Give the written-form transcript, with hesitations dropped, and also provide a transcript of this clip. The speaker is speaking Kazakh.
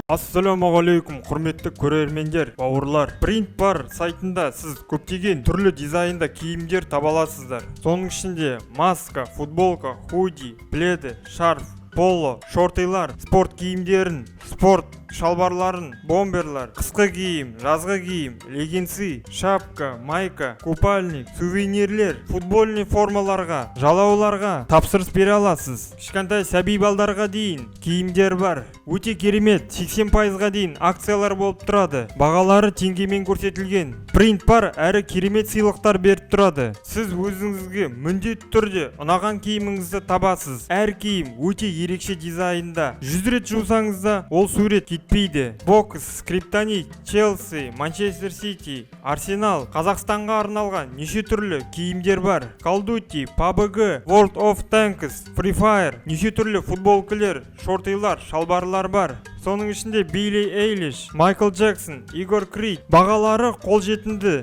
Ассалаумағалейкум, құрметті көрермендер, бауырлар! Принт Бар сайтында сіз көптеген түрлі дизайнда киімдер таба аласыздар. Соның ішінде маска, футболка, худи, пледы, шарф, поло, шортылар, спорт киімдерін, спорт шалбарларын, бомберлар, қысқы киім, жазғы киім, леггинсы, шапка, майка, купальник, сувенирлер, футбольный формаларға, жалауларға тапсырыс бере аласыз. Кішкентай сәби балдарға дейін киімдер бар. Өте керемет, 80%-ға дейін акциялар болып тұрады. Бағалары теңгемен көрсетілген. Принт Бар әрі керемет сыйлықтар беріп тұрады. Сіз өзіңізге міндетті түрде ұнаған киіміңізді табасыз. Әр киім өте ерекше дизайнда. 100 рет жусаңыз да, ол сурет кетпейді. Бокс, Скриптонит, Челси, Манчестер Сити, Арсенал, Қазақстанға арналған неше түрлі киімдер бар. Call of Duty, PUBG, World of Tanks, Free Fire, неше түрлі футболкалер, шортылар, шалбарлар бар. Соның ішінде Билли Эйлиш, Майкл Джексон, Егор Крид. Бағалары қолжетімді.